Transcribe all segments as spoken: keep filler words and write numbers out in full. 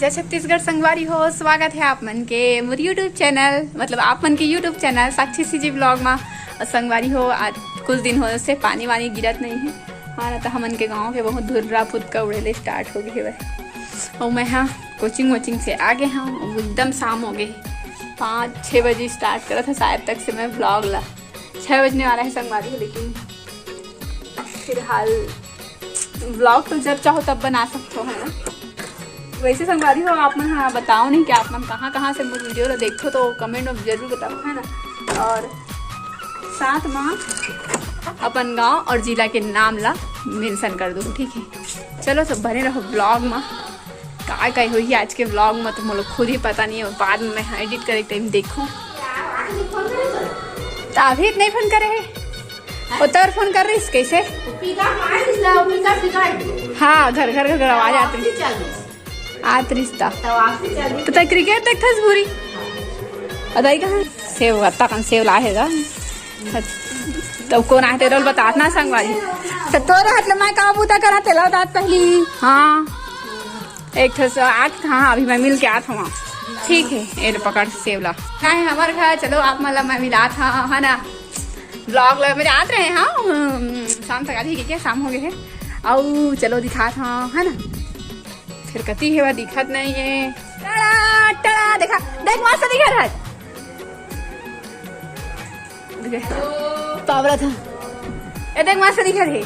जय छत्तीसगढ़ संगवारी हो, स्वागत है आप मन के मोर YouTube चैनल, मतलब आप मन के YouTube चैनल साक्षी सीजी ब्लॉग मा। और संगवारी हो, आज कुछ दिन हो से पानी वानी गिरत नहीं है। हाँ ना, तो हमन के गांव के बहुत धुर्रा फुदका उड़े ले स्टार्ट हो गए हवय। और मैं हाँ कोचिंग वोचिंग से आ गए हूँ, एकदम शाम हो गए, पाँच छः बजे स्टार्ट करा था शायद तक से मैं ब्लॉग ला। छः बजने वाला है संगवारी हो, लेकिन फिलहाल ब्लॉग तो जब चाहो तब बना सकते हो, है ना? वैसे संगवारी हो, आप मन हाँ बताओ नहीं कि आप मन कहाँ कहाँ से मोर वीडियो ला देखो, तो कमेंट में जरूर बताओ, है ना? और साथ में अपन गांव और जिला के नाम ला मेंशन कर दो, ठीक है? चलो, तो बने रहो ब्लॉग में। काय काय होही आज के ब्लॉग में, तो मोला खुद ही पता नहीं है, बाद में मैं एडिट करे टाइम देखूँ। तो अभी नहीं फोन करे है, वो तोर फोन कर रही कैसे? हाँ, घर घर घर घर आवाज आत रही। आत रिश्ता। तो तै क्रिकेट देखथस भूरी? अदाई कहाँ? सेव, अत्ता कन सेव लाहे गा। तब कौन आहे तेरा बतात ना संगवारी। तो तोर हाथ ले मैं का बूता करा तेला बतात पहली। हाँ। एक ठो से आत, हाँ, अभी मैं मिल के आत हूँ। ठीक है, ये लो पकड़ सेव ला। ना है हमारे घर, चलो आप मला मैं मिलात हूँ, है ना? ब्लॉग ला मेरे आत रहे, हाँ, शाम तक आ जाएगी क्या? शाम हो गए है। आओ, चलो दिखात हूँ, है ना? फिर कती हेवा दिखत नहीं है। टड़ा, टड़ा, देखा, देख मस्त दिखत है। देख, पावरा था। ए देख मस्त दिखत है।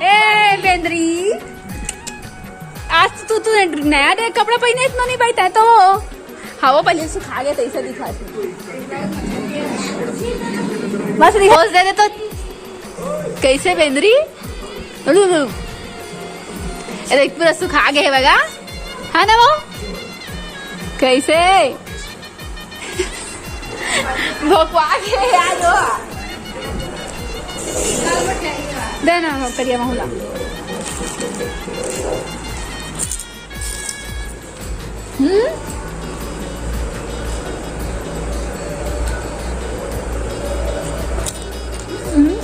ए बेंदरी, आज तू, तू नया दे कपड़ा पहने इतना नहीं बैठा है तो। हाँ, वो पहले सुखा गया तो ऐसा दिखा। मस्त दिखा। पोज दे दे तो। कैसे बेंदरी? ए देख, पूरा सुखा गए बगा। है ना वो? कैसे? भोकवा गए यार वो। दे ना, करिया महुला। हम्म? हम्म?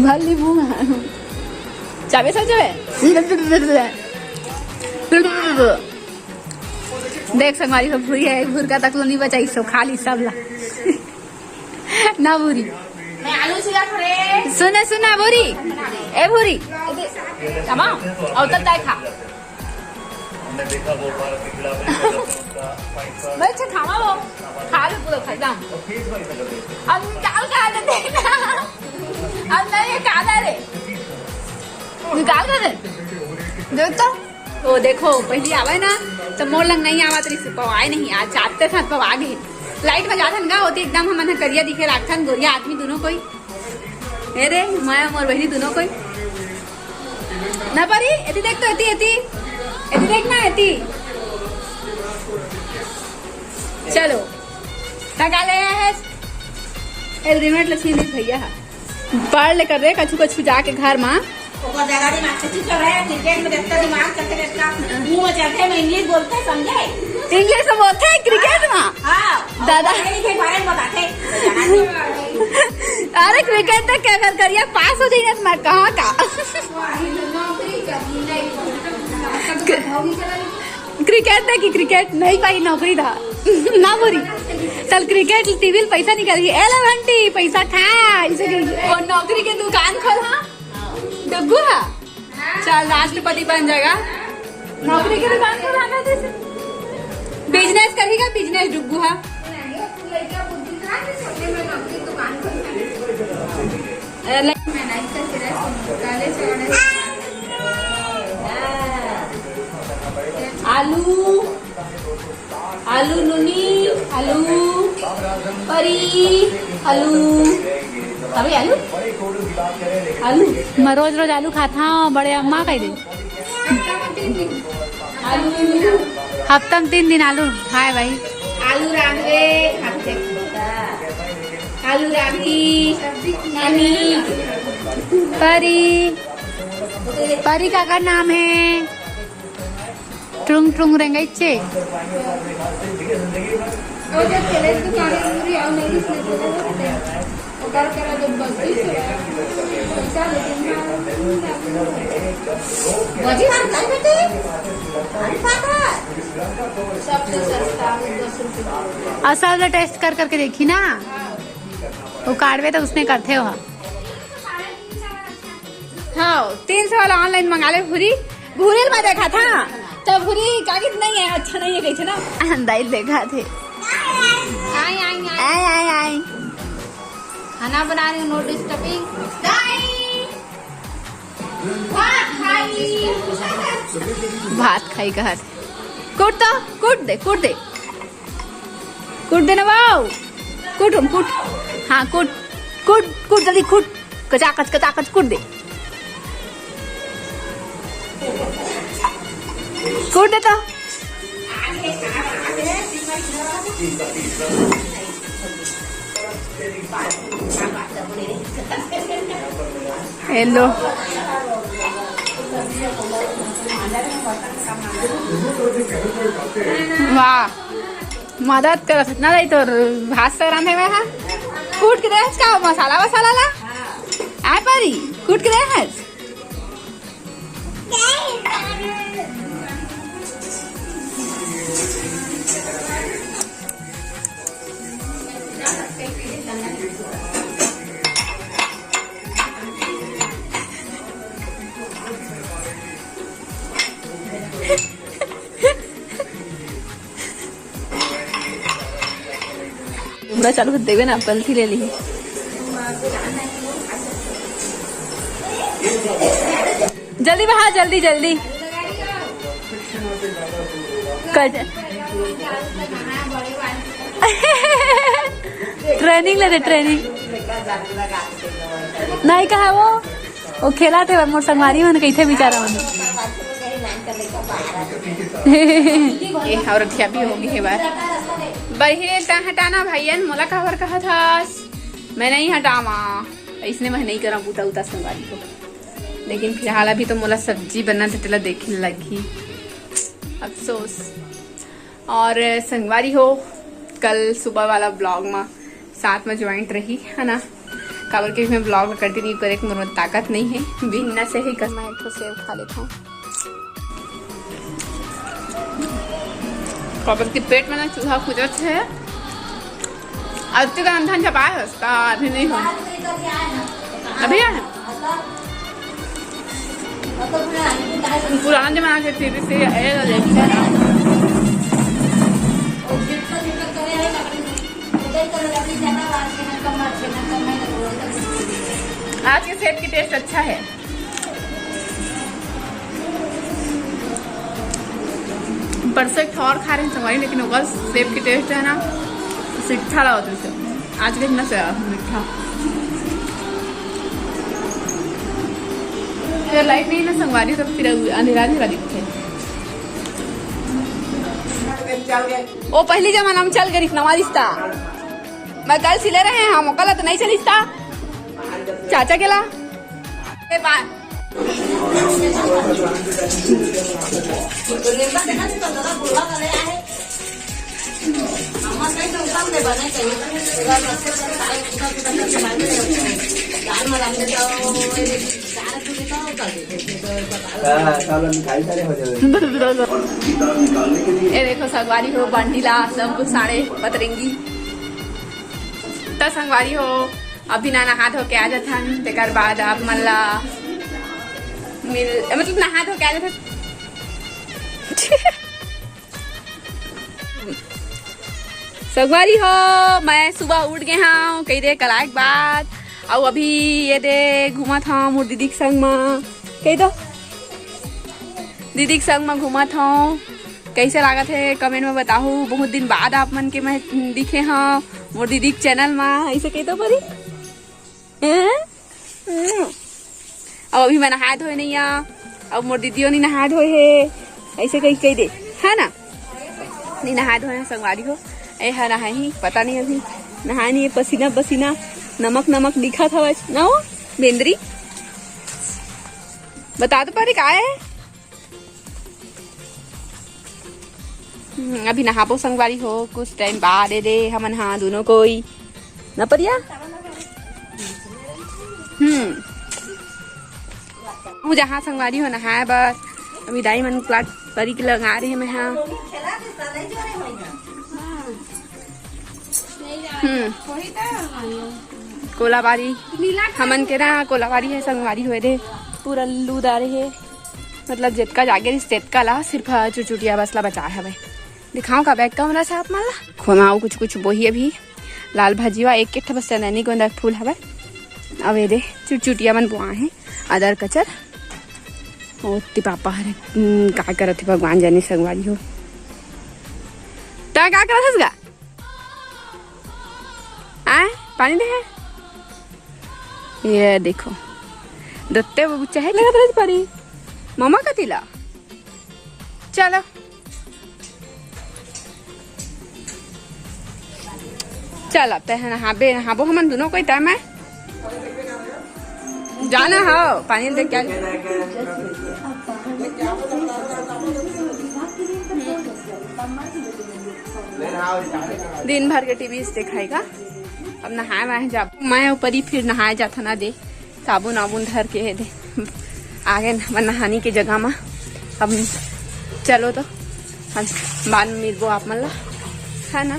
भली मुंह। चाबे सब चाबे। देख संगवारी हो, भूरी है, भूरका तक लो नहीं बचाई, सो खा ली सब ला। ना भूरी। मैं आलू छिला खड़े। सुना, सुना भूरी। ए भूरी। तमाम। और तब ताई खा। मैं अच्छा खावा वो। खा ले पूरा खत्म। अब निकाल खा ले देखना। अब नहीं, ये काला रे। निकाल कर दे। देख तो। ओ देखो, पहली आवे ना, तो मोर लंग नहीं आवत रही, पवाए नहीं, आज चाहते साथ पवा गए। लाइट बजा थन गा होती एकदम, हमन ह करिया दिखे लागथन, गोरिया आदमी दोनों कोई। ए रे, मैं मोर बहिनी दोनों कोई। ना परी, एती देख तो, एती, एती। एती देख ना, एती। चलो। तका ले है। हेल्दी मेट लक्ष्मी भैया हा। पढ़ ले कर रे, कछु कछु जाके घर मा। ओकर ज्यादा दिमाग से चीज चल रहा है, क्रिकेट में जितना दिमाग चलते रहता, मुंह में चलते, मैं इंग्लिश बोलते, समझे? इंग्लिश में बोलते हैं क्रिकेट में? हाँ, दादा। पढ़े लिखे के बारे में बताते। अरे क्रिकेट तो क्या कर करिए, पास हो जाइए तो मैं कहाँ का? क्रिकेट देखी, क्रिकेट नहीं पाई नौकरी था। ना बोरी। चल क्रिकेट टीवी पैसा निकाल के, "ए ले घंटी, पैसा खा", इसे कहिए। और नौकरी के दुकान खोल, हाँ? डुग्गू हा? चल, राष्ट्रपति बन जाएगा। नौकरी के दुकान खोल, हाँ, जैसे। बिजनेस करेगा, बिजनेस डुग्गू हा। ए, ले। आलू, आलू नूनी, आलू परी, आलू। अबे आलू, आलू। मैं रोज रोज आलू खाता हूँ, बड़े अम्मा कह दे। आलू। हफ्ता में तीन दिन आलू। हाय भाई। आलू रांधवे खाते। आलू रांधी। नानी। परी। परी का, का नाम है? ट्रुंग ट्रुंग रेंगइचे। और जब चले दुकान में पूरी और नहीं इसने तो वो होते हैं। वो कर कर जब बस भी से पैसा लेते हैं। बजी हम कल बेटे। हम पापा। सबसे सस्ता दस रुपये। असल में टेस्ट कर करके देखी ना, वो काढ़वे तो उसने करथे हो। हाँ, तीन सौ वाला ऑनलाइन मंगा ले। भूरी, भूरी में देखा था तो भूरी कागज नहीं है, अच्छा नहीं है कही ना। अंदाज देखा थे। आई आई आई। आई आई आई। खाना बना रही हूँ, नो डिस्टर्बिंग। भात खाई। भात खाई कहा थे। कूट तो, कूट दे, कूट दे। कूट दे ना बाऊ। कूट हम, कूट। हाँ, कूट। कूट, कूट, जल्दी कूट। कचाकच, कचाकच कूट दे। कूट दे तो। हेलो। वाह, मदद करत हस ना दाई, तोर भात से रांधे में हा। कूट के दे हस का मसाला वसाला ला? आय परी, कूट के दे हस। पूरा चालू कर देवे ना, गलती ले ली। जल्दी बहा, जल्दी, जल्दी। कट। ट्रेनिंग ले दे, ट्रेनिंग। नहीं कहा वो, वो खेला थे मोर संगवारी मन, कही थे बेचारा मन। ये औरतिया भी होगी हे बार। बहिरे ता हटाना भैयन, मोला काबर कहा था? मैं नहीं हटावा, इसने मैं नहीं करा बूता उता संगवारी को। लेकिन फिलहाल अभी तो मोला सब्जी बनना थे, तेला देखे लगही। अफसोस। और संगवारी हो, कल सुबह वाला ब्लॉग में साथ में ज्वाइंट रही, है ना? काबर के मैं ब्लॉग कंटिन्यू करे के मोर में ताकत नहीं है, बिहनिया से ही कर। मैं एक ठो सेव खा लेता हूँ। काबर के पेट में ना चूहा खुजत है। अतका अंधन झपाए हस का, अभी नहीं हो। अभी आए हैं? पुराना जमाना के टीवी से ये वाला देखते हैं ना। आज के सेब की टेस्ट अच्छा है। परसों एक ठो और खा रहे हैं संगवारी, लेकिन ओकर सेब की टेस्ट है ना, सिट्ठा ला होता है। आज के इतना से मीठा। ये लाइट नहीं ना संगवारी, तो फिर अंधेरा अंधेरा दिखते। ओ पहली जमाना में चल गई नवा रिश्ता। मैं कल सिले रहे हैं हम, ओकर ला तो नहीं चलिस ता। चाचा के ला। ए बा-, ये देखो संगवारी हो, बंडी ला सब कुछ साड़े पतरेंगी। त संगवारी हो, अभी ना नहा धो के आ जाथन, तेकर बाद आप मन ला मिल, मतलब नहा धो के आ जाथन। संगवारी हो, मैं सुबह उठ गे हंव, कही दे कलाक बाद, अउ अभी ये दे घूमत हंव मोर दीदी के संग म, कही दो दीदी के संग म घूमत हंव। कैसे लागत हे कमेंट में बताहू। बहुत दिन बाद आप मन के मैं दिखे हंव मोर दीदी के चैनल म, ऐसे कही दो परी। हैं? हम्म। अब अभी मैं नहाए धोए नहीं आ, अब मोर दीदियों नहीं नहाए धोए हे, ऐसे कही कही दे, है ना? नहीं नहाए धोए हे संगवारी हो, ए हा नहाए ही पता नहीं, अभी नहाए नहीं हे, पसीना पसीना, नमक नमक दिखत हवस ना वो बेंदरी। बता तो परी का हे? हम्म, अभी नहाबो संगवारी हो, कुछ टाइम बाद ए दे हमन हा दोनों कोई न परिया। हम्म, वो जहाँ संगवारी हो नहाए बर, अभी दाई मन प्लाट परी के लगा रहे मैं, हाँ। हम्म। कोलाबारी, हमन के ना कोलाबारी हे, संगवारी होए दे, पूरा लूदारे हे, मतलब जेतका जागे रहिस तेतका ला, सिर्फ चुरचुटिया बस ला बचाए हवे। दिखाओ का बैग कमरा से आप मन ला, खोमा अउ कुछ कुछ बोही अभी, लाल भाजी वा एक एक ठा बस चंदनी गोंदा के फूल हवे। अब ये दे चुरचुटिया मन बोआ हे, अदर कचर। ओ ती पापा हरे, हम्म, का करत हे भगवान जाने संगवारी हो। ता का करत हस गा? आय, पानी दे हे। ये देखो, दत्ते वो चाहे लगा तरह परी। ममा का तिला। चलो। चल, अब तय नहाबे, नहाबो हमन दोनों कोई टाइम है। जाना हो, पानी दे क्या? दिन भर के टीवी देखाएगा। अब नहाए वाए जाब। मैं ऊपर ही फिर नहाए जात ना दे। साबुन वाबुन धर के हे दे। आगे न, हमर नहानी के जगह मा। अब चलो तो हम बाद में मिलबो आप मन ला, है ना?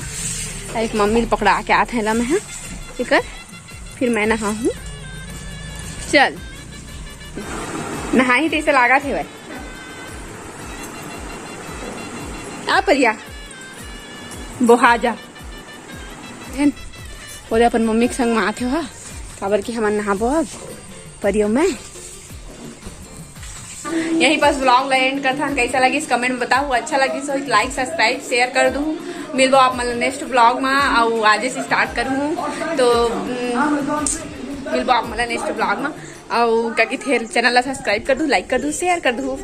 एक मम्मी ल पकड़ा के आत हे ला मैं, हाँ? एकर फिर मैं नहाहूँ। चल, नहाही तैसे लागत हे भाई। आ परिया, बोहा जा। हेन, ओदे अपन मम्मी के संग मा आथे हा, काबर कि हमन नहाबो अब, परियो में। यहीं पास व्लॉग ला एंड करथन। कैसा लगिस कमेंट में बताओ, अच्छा लगिस हो लाइक सब्सक्राइब शेयर कर दू। मिलबो आप मन नेक्स्ट व्लॉग मा, अउ आज से स्टार्ट करूँ तो हम्म, मिलबो आप मन नेक्स्ट व्लॉग मा। अउ का कहिथे, चैनल ला सब्सक्राइब कर दू, लाइक कर दू, शेयर कर दू।